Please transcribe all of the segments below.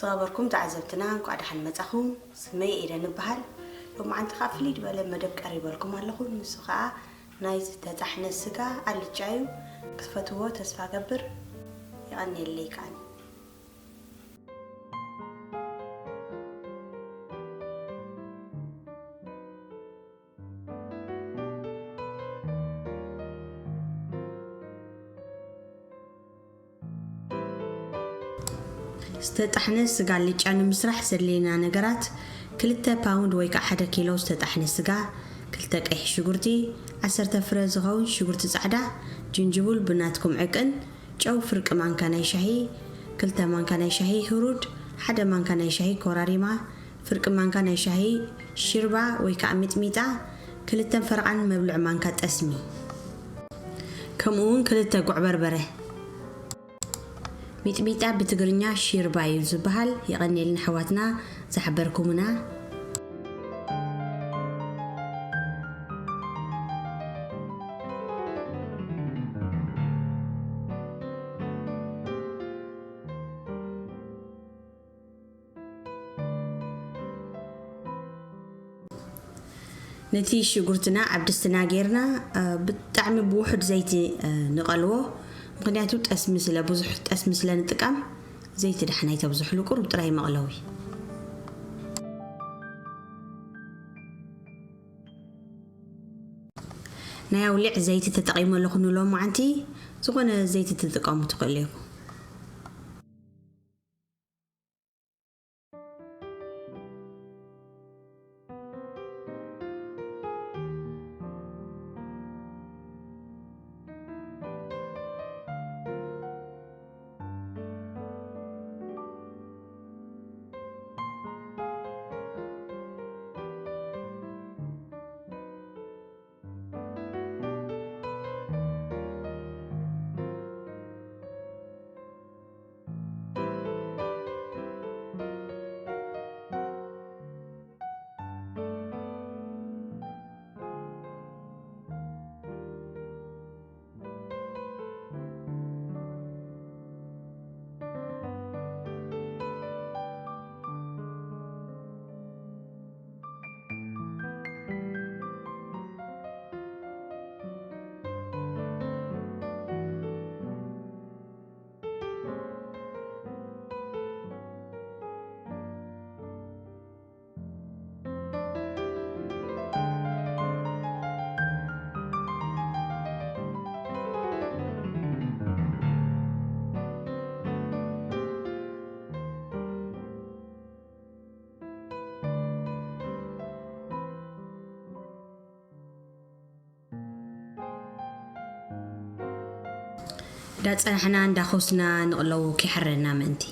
ዝኸበርኩም ተዓዘብትና፣ እንኳዕ ደሓን መጻኹም። ስመይ ኤደን እበሃል። ሎማዓንቲ ኸዓ ፍልይ ዝበለ መደብ ቀሪበልኩም ኣለኹ። ንሱ ኸዓ ናይ ዝተጣሕነ ስጋ ኣልጫ እዩ። ክትፈትዎ ተስፋ ገብር። የቐንየለይ ከዓኒ። ዝተጣሕነ ስጋ ኣልጫ ንምስራሕ ዘድልየና ነገራት፣ ክልተ ፓውንድ ወይ ከዓ ሓደ ኪሎ ዝተጣሕነ ስጋ፣ ክልተ ቀይሕ ሽጉርቲ፣ ዓሰርተ ፍረ ዝኸውን ሽጉርቲ ፃዕዳ፣ ጅንጅቡል ብናትኩም ዕቅን፣ ጨው ፍርቂ ማንካ ናይ ሻሂ፣ ክልተ ማንካ ናይ ሻሂ ህሩድ፣ ሓደ ማንካ ናይ ሻሂ ኮራሪማ፣ ፍርቂ ማንካ ናይ ሻሂ ሽርባ ወይ ከዓ ሚጥሚጣ፣ ክልተን ፈረቓን መብልዒ ማንካ ጠስሚ፣ ከምኡ እውን ክልተ ጉዕ በርበረ። ሚጥሚጣ ብትግርኛ ሺርባ እዩ ዝበሃል። የቐንየልና ኣሕዋትና ዝሓበርኩምና። ነቲ ሽጉርትና ኣብ ድስትና ጌርና፣ እ፣ ብጣዕሚ ብውሑድ ዘይቲ፣ እ፣ ንቐልዎ። ምኽንያቱ ጠስሚ ስለ ብዙሕ ጠስሚ ስለ ንጥቀም፣ ዘይቲ ዳሕና ኣይተብዝሕሉ፣ ቁሩብ ጥራይ መቕለዊ። ናይ ኣውሊዕ ዘይቲ ተጠቒመ ኣለኹ ንሎማዓንቲ። ዝኾነ ዘይቲ ትጥቀሙ ትኽእሉ ኢኹም። እንዳጸናሕና እንዳኾስና ንቕለዉ ከይሓረና ምእንቲ።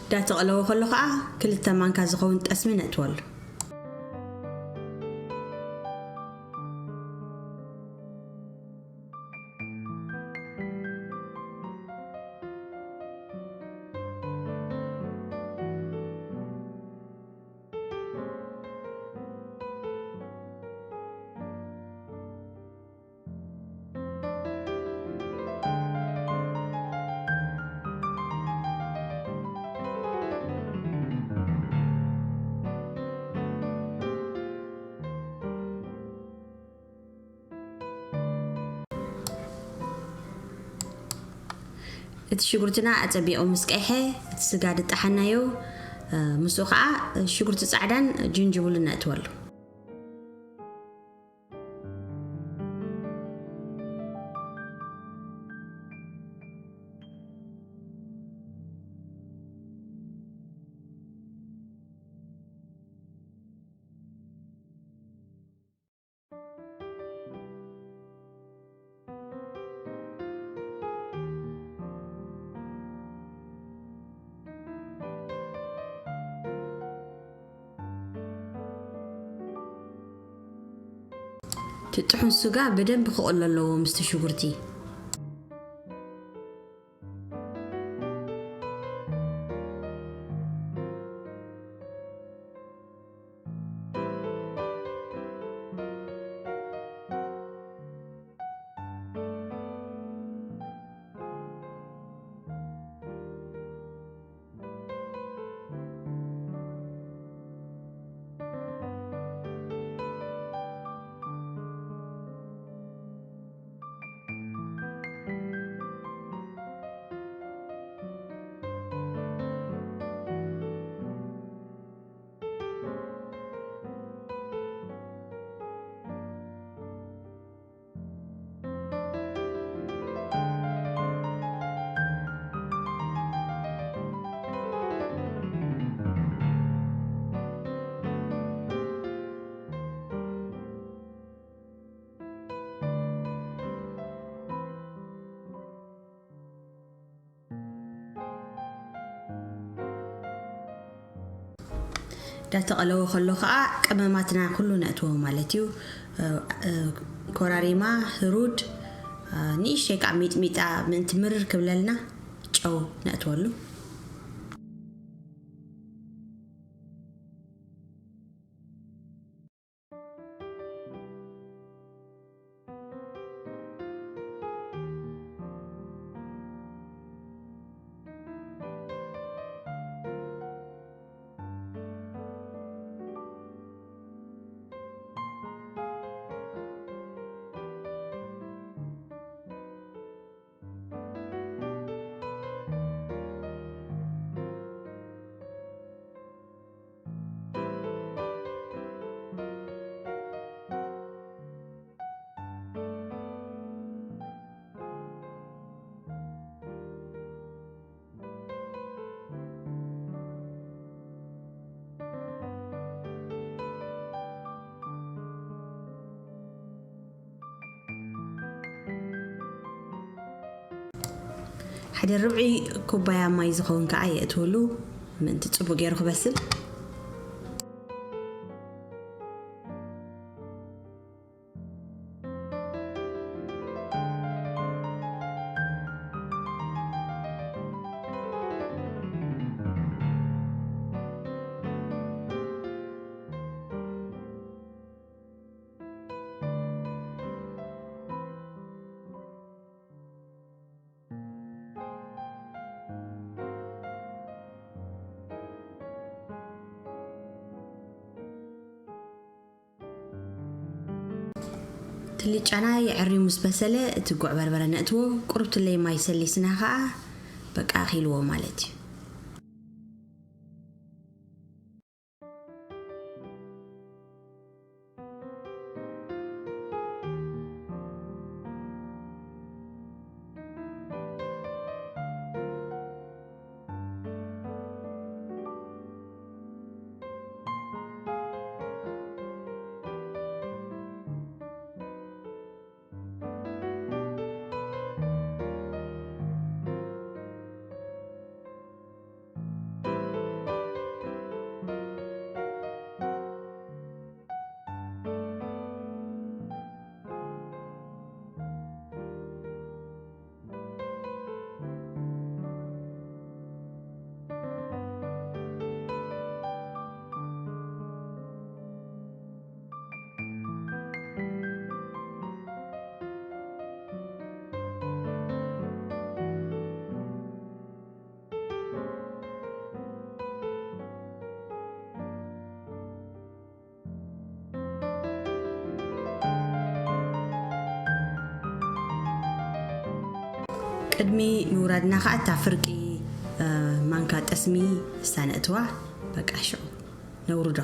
እንዳተቐለወ ከሎ ከዓ ክልተ ማንካ ዝኸውን ጠስሚ ነእትወሉ። እቲ ሽጉርትና ኣጸቢቑ ምስ ቀይሐ፣ እቲ ስጋ ድጣሓናዮ፣ እ፣ ምስኡ ኸዓ ሽጉርቲ ጻዕዳን ጅንጅብሉን ነእትወሉ። ትጥሑን ስጋ ብደንብ ክቕሎ ኣለዎ ምስቲ ሽጉርቲ። ዳተቐለወ ከሎ ከዓ ቀመማትና ኩሉ ነእትዎ ማለት እዩ። እ፣ እ፣ ኮራሪማ፣ ህሩድ፣ እ፣ ንእሽተይ ከዓ ሚጥሚጣ ምእንቲ ምርር ክብለልና ጨው ነእትወሉ። ሓደ ርብዒ ኩባያ ማይ ዝኸውን ከዓ የእትወሉ፣ ምእንቲ ጽቡቕ ገይሩ ክበስል። ትልጫና የዕርዩ ምስ በሰለ፣ እቲ ጉዕ በርበረ ነእትዎ። ቁሩብ ትለይ ማይ ሰሊስና ኸዓ፣ በቃ፣ ኣኺልዎ ማለት እዩ። ቅድሚ ምውራድና ኸዓ እታ ፍርቂ፣ እ፣ ማንካ ጠስሚ ንሳ ነእትዋ። በቃ ሽዑ ነውርዶ።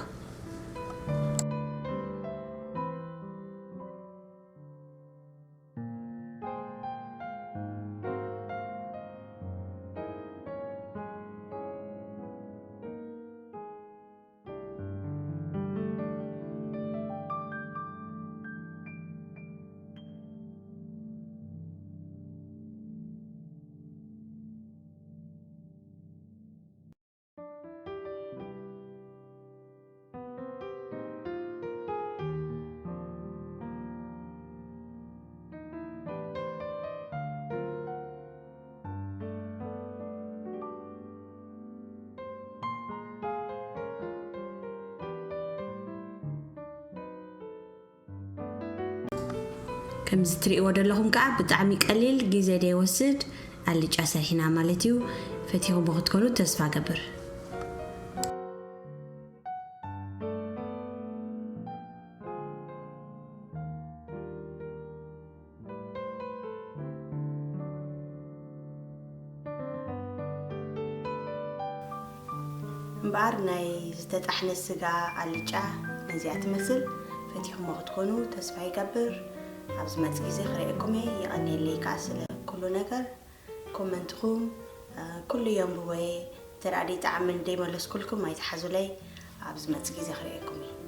ከምዚ ትርእይዎ ዘለኹም ከዓ ብጣዕሚ ቀሊል ግዜ ዘይወስድ ኣልጫ ሰሪሕና ማለት እዩ። ፈቲኹሞ ክትኮኑ ተስፋ ገብር። እምበኣር ናይ ዝተጣሕነ ስጋ ኣልጫ ነዚኣ ትመስል። ፈቲኹሞ ክትኮኑ ተስፋ ይገብር። ኣብ ዝመጽእ ግዜ ክርእየኩም እየ። የቐንየለይ ከዓ ስለ ኩሉ ነገር። ኮመንትኹም ኩሉ የንብቦ እየ። እንተ ደኣ ደይጠዓመኒ ደይመለስኩልኩም ኣይትሓዙለይ። ኣብ ዝመጽእ ግዜ ክርእየኩም እየ።